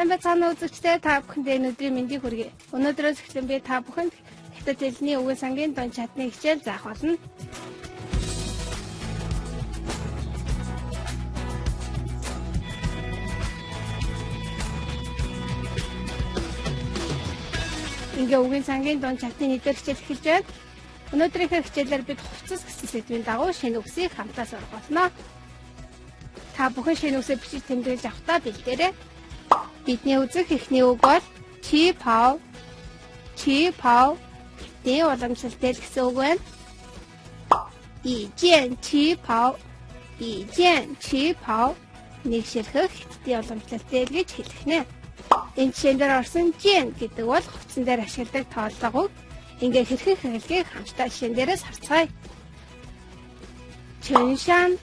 Сайн байцгаана уу үзэгчдээ, та бүхэндээ энэ өдрийн мэндийг хүргэе. Өнөөдрөөс эхлэн би та бүхэнд хятад хэлний үгэн сангийн дунд чатны хичээл заах болно. Ингээ үгэн сангийн дунд чатны нэгдүгээр хичээл эхэлж байна. Өнөөдрийнхөө хичээлээр бид хувцас гэсэн сэдвийн дагуу шинэ үгсийг хамтаа сурах болно. Та бүхэн шинэ үгсээ бичиж тэмдэглэж авахдаа бэлдээрэй. Бидний үзэх эхний үг бол чи пау, чи пау гэдэг уламжлалтай л гэсэн үг байна. 一件 чи пау, 一件 чи пау нэг ширхэг хятадын уламжлалтай л гэж хэлэх нэ. Энэ жишээн дээр орсон жин гэдэг бол хувцсан дээр ашигладаг тооллого үг. Ингээ хэрхэн хэрэглэхийг хамтдаа жишээн дээрээс харцгаая. Чэншан,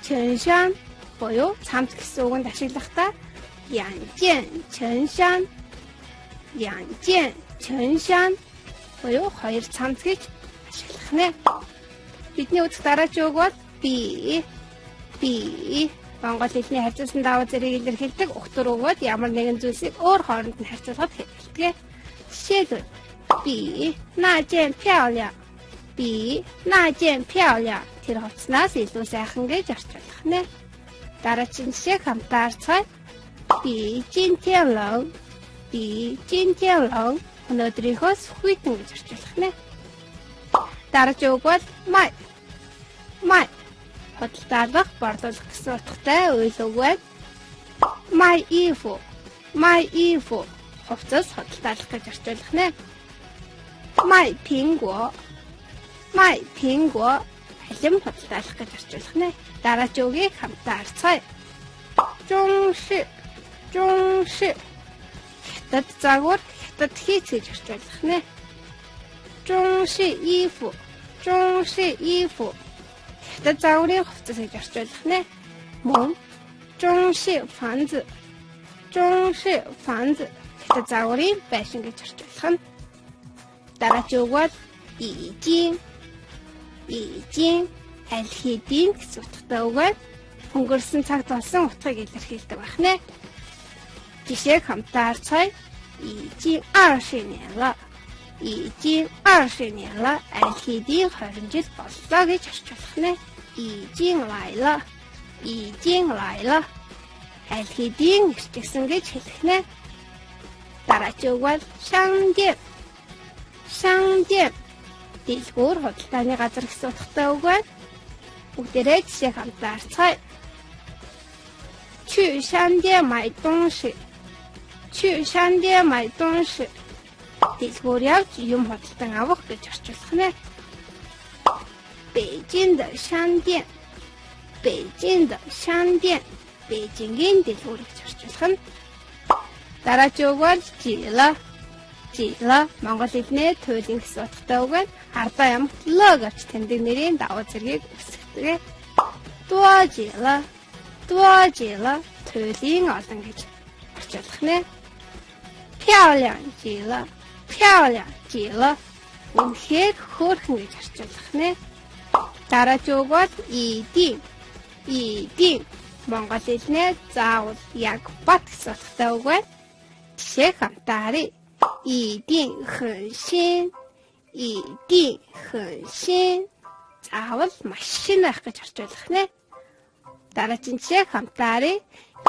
чэншан буюу цамц гэсэн үгэнд ашиглахдаа 两件 чэншан, 两件 чэншан буюу хоёр цамц гэж ашиглах нэ. Бидний үзэх дараагийн үг бол би, би Монгол хэлний харьцуулсан давуу зэргийг илэрхийлдэг угтвар үг бол ямар нэгэн зүйлсийг өөр хооронд нь харьцуулахад хэрэглэдэг. Жишээлбэл 比那件漂亮, 比那件漂亮 тэр хувцснаас илүү сайхан гэж орчуулах нэ. Дараагийн жишээг хамтдаа харцгаая. 比今天冷, 比今天冷 өнөөдрийнхөөс хүйтэн гэж орчуулах нэ. Дараагийн үг бол май, май худалдаалах, борлуулах гэсэн утгатай үйл үг байна. 卖衣服, 卖衣服 хувцас худалдаалах гэж орчуулах нэ. 卖苹果, 卖苹果 халим худалдаалах гэж орчуулах нэ. Дараагийн үгийг хамтдаа харцгаая. 中式, 中式 хятад загвар, хятад хийц гэж орчуулах нэ. 中式衣服, 中式衣服 хятад загварын хувцас гэж орчуулах нэ. Мөн 中式房子, 中式房子 хятад загварын байшин гэж орчуулах нь. Дараагийн үг бол 已经, 已经 аль хэдийн гэсэн утгатай үг байна. Өнгөрсөн цагт болсон утгыг илэрхийлдэг байх нэ. Жишээг хамтдаа харцгаая. 已经20年了, 已经20年了 аль хэдийн 20 жил боллоо гэж орчуулах нэ. 已经来了, 已经来了 аль хэдийн ирчихсэн гэж хэлэх нэ. Дараагийн үг бол 商店, 商店 дэлгүүр худалдааны газар гэсэн утгатай үг байна. Бүгдээрээ жишээ хамтдаа харцгаая. 去商店买东西, 去商店买东西 дэлгүүр явж юм худалдан авах гэж орчуулах нэ. 北京的商店, 北京的商店 Бээжингийн дэлгүүр гэж орчуулах нь. Дараагийн үг бол 几了, 几了 Монгол хэлний туйлын гэсэн утгатай үг байна. Ардаа ямагт л гэж тэмдэг нэрийн давуу зэргийг үсгдэг. 多几了, 多几了 туйлын олон гэж орчуулах нэ. 漂亮极了, 漂亮极了 үнэхээр хөөрхөн гэж орчуулах нэ. Дараагийн үг бол 一定, 一定 Монгол хэлнээ заавал яг бат гэсэн утгатай үг байна. Жишээ хамтдаа харъя. 一定很新, 一定很新 заавал маш шинэ байх гэж орчуулах нэ. Дараагийн жишээ хамтдаа харъя.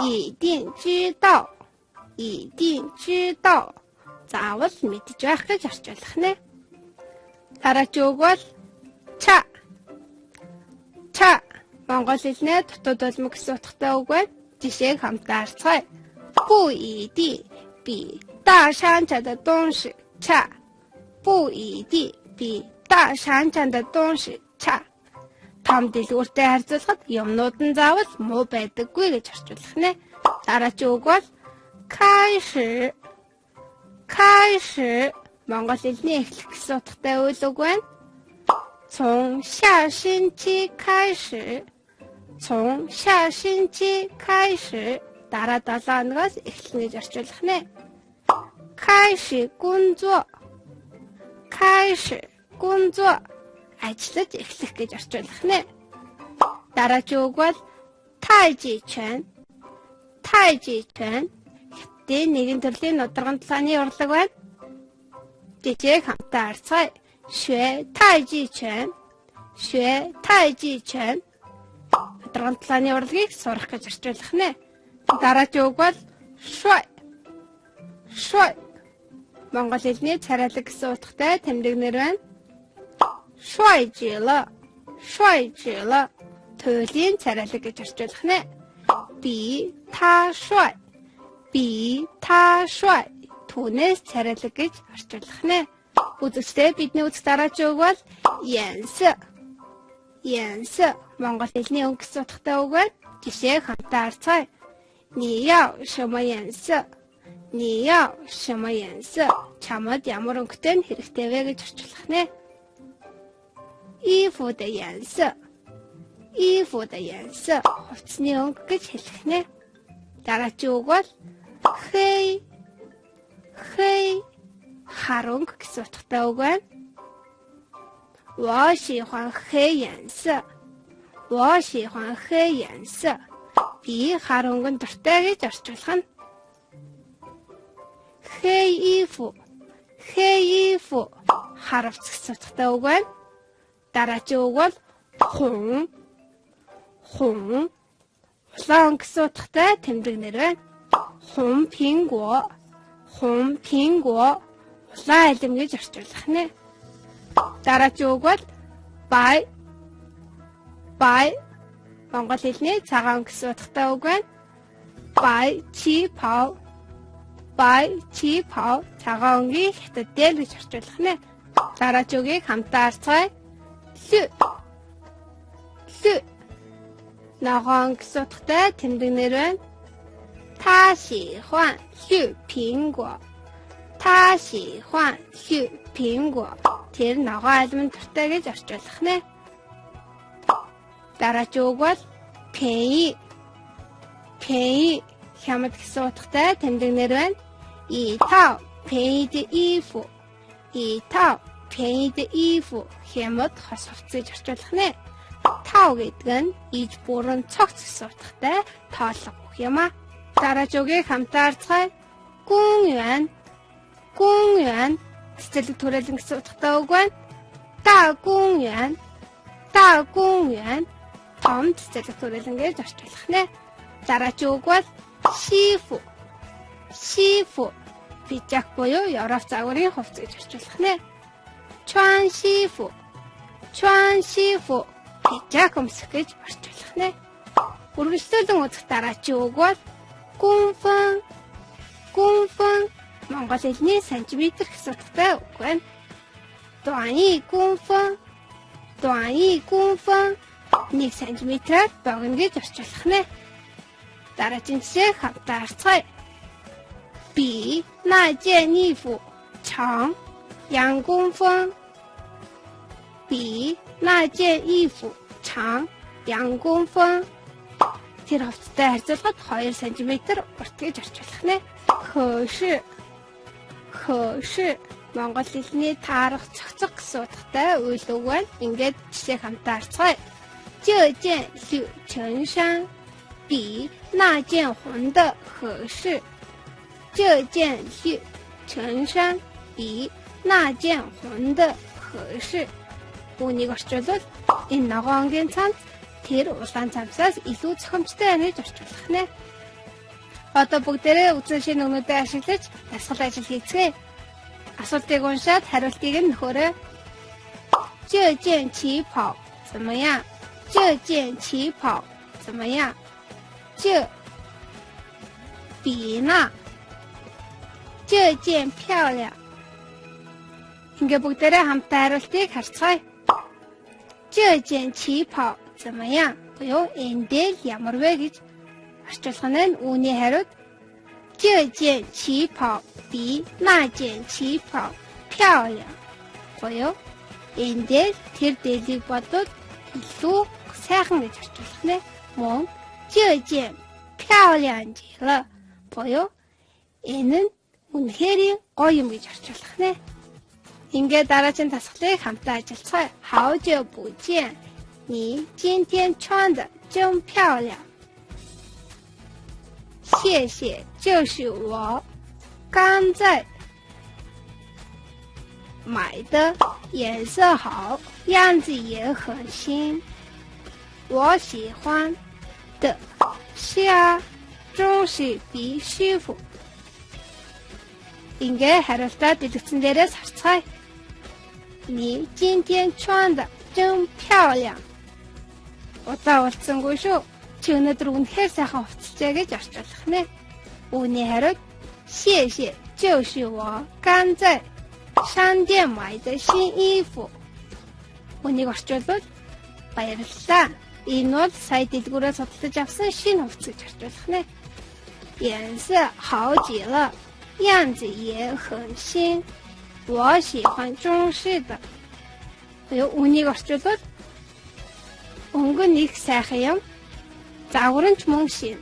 一定知道, 一定知道 заавал мэдж байх гэж орчуулах нэ. Дараагийн үг бол ча, ча Монгол хэлнээ дутууд улмаг гэсэн утгатай үг байна. Жишээг хамтдаа харцгаая. 不一定比大商场的东西差, 不一定比大商场的东西差 том дэлгүүртэй харьцуулахад юмнууд нь заавал муу байдаггүй гэж орчуулах нэ. Дараагийн үг бол 开始, 开始 Монгол хэлний эхлэх гэсэн утгатай үйл үг байна. 从下星期开始, 从下星期开始 дараа 7 хоногоос эхэлнэ гэж орчуулах нэ. 开始工作, 开始工作 ажиллаж эхлэх гэж орчуулах нэ. Дараагийн үг бол 太极拳, 太极拳 Хятадын нэгэн төрлийн нударган тулааны урлаг байна. Жижиг хамтаа харцгаая. 学太极拳. 学太极拳. Нударган тулааны урлагийг сурах гэж орчуулах нэ. Дараагийн үг бол шуй. Шуй. Монгол хэлний царайлаг гэсэн утгатай тэмдэг нэр байна. 帅极了. 帅极了. Туйлын царайлаг гэж орчуулах нэ. 比他帅. 比他帅. Түүнээс царайлаг гэж орчуулах нэ. Үзэгчдээ бидний үзэх дараагийн үг бол 颜色. 颜色. Монгол хэлний өнгө гэсэн утгатай үг байна. Жишээ хамтаа харцгаая. 你要什么颜色? 你要什么颜色? Чамд ямар өнгөтэй нь хэрэгтэй вэ гэж орчуулах нэ. 衣服的颜色. 衣服的颜色. Хувцсны өнгө гэж хэлэх нэ. Дараагийн үг бол 黑. 黑. Хар өнгө гэсэн утгатай үг байна. 我喜欢黑颜色. 我喜欢黑颜色. Би хар өнгөнд дуртай гэж орчуулах нь. 黑衣服. 黑衣服. Хар хувцас гэсэн утгатай үг байна. Дараагийн үг бол 红. 红. Улаан өнгө гэсэн утгатай тэмдэг нэр байна. 红苹果. 红苹果. Улаан алим гэж орчуулах нэ. Дараагийн үг бол 白. 白. Монгол хэлний цагаан гэсэн утгатай үг байна. 白旗袍. 白旗袍. Цагаан өнгийн хятад дээл гэж орчуулах нэ. Дараагийн үгийг хамтаа харцгаая. 绿. 绿. Ногоон гэсэн утгатай тэмдэг нэр байна. 他喜欢绿苹果. 他喜欢绿苹果. Тэр ногоон алиманд дуртай гэж орчуулах нэ. Дараагийн үг бол 便宜. 便宜 хямд гэсэн утгатай тэмдэг нэр байна. 一套便宜的衣服. 一套便宜的衣服 хямд хос хувцас гэж орчуулах нэ. 套 гэдэг нь иж бүрэн цогц гэсэн утгатай тоолго үг юм а. Дараагийн үгийг хамтаа харцгаая. 公园. 公园 цэцэрлэг түрээлэн гэсэн утгатай үг байна. 大公园. 大公园 том цэцэрлэг түрээлэн гэж орчуулах нэ. Дараагийн үг бол 西服. 西服 пиджак буюу Европ загварын хувцас гэж орчуулах нэ. 穿西服. 穿西服 пиджак өмсөх гэж орчуулах нэ. Үргэлжлүүлэн үзэх дараагийн үг бол 公分. 公分 Монгол хэлний сантиметр гэсэн утгатай үг байна. 短一公分. 短一公分 1 сантиметрээр богино гэж орчуулах нэ. Дараагийн жишээ хамтаа харцгаая. 比那件衣服长2公分. 比那件衣服长2公分. Тэр хувцастай харьцуулахад 2 см урт гэж орчуулах нэ. 可是. 可是 Монгол хэлний таарах цогцох гэсэн утгатай үйл үг байна. Ингээд жишээ хамтаа харцгаая. 这件绿衬衫比那件红的合适。这件绿衬衫比那件红的合适. Үүнийг орчуулвал энэ ногоон өнгийн цамц тэр улаан цамцаас илүү зохимжтой байна гэж орчуулах нэ. Одоо бүгдээрээ үндсэн шинэ үгнүүдээ ашиглаж дасгал ажил хийцгээе. Асуултыг уншаад хариултыг нь нөхөөрэй. 这件旗袍怎么样？这件旗袍怎么样？这比那这件漂亮. Ингээ бүгдээрээ хамтдаа хариултыг харцгаая. 这件旗袍怎么样? Буюу энэ дээл ямар вэ гэж орчуулах нь үүний хариуд 这件旗袍比那件旗袍漂亮. Буюу энэ дээл тэр дээлийг бодвол илүү сайхан гэж орчуулах нэ. Мөн 这件漂亮极了. Буюу энэ нь үнэхээр гоё юм гэж орчуулах нэ. Ингээд дараагийн дасгалыг хамтдаа ажиллацгаая. 好久不见，你今天穿得真漂亮。谢谢，就是我刚在买的，颜色好，样子也很新，我喜欢的。是啊，中式比西服。Ингээ хариултаа дэлгэцэн дээрээс харцгаая. 你今天穿的真漂亮. Удаа уулзсангүй шүү. Чи өнөөдөр үнэхээр сайхан хувцасжээ гэж орчуулах нэ. Үүний хариуд 谢谢，就是我刚在商店买的新衣服. Үүнийг орчуулбал баярлалаа. Энэ бол сая дэлгүүрээс худалдаж авсан шинэ хувцас гэж орчуулах нэ. 颜色好极了，样子也很新。我喜欢中式的. Буюу үүнийг орчуулбал өнгө нь их сайхан юм. Загвар нь ч мөн шинэ.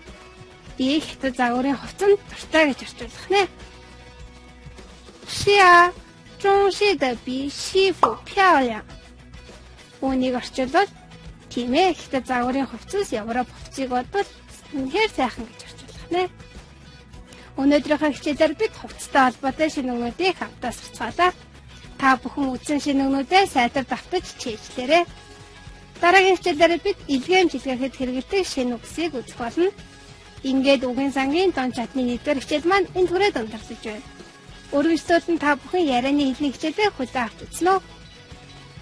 Би хятад загварын хувцсанд дуртай гэж орчуулах нэ. 是啊，中式的比西服漂亮. Үүнийг орчуулбал тийм ээ, хятад загварын хувцас Европ хувцсыг бодвол үнэхээр сайхан гэж орчуулах нэ. Өнөөдрийнхөө хичээлээр бид хувцастай холбоотой шинэ үгнүүдийг хамтдаа сурцгаалаа. Та бүхэн үзсэн шинэ үгнүүдээ сайтар давтаж хичээлээрэй. Дараагийн хичээлээр бид илгээмж илгээхэд хэрэглэдэг шинэ үгсийг үзэх болно. Ингээд үгийн сангийн дон чатны нэгдүгээр хичээл маань энэ хүрээд өндөрлөж байна. Өргөжлөлт нь та бүхэн ярианы хэлний хичээлээ хүлээн авч үзсэн үү?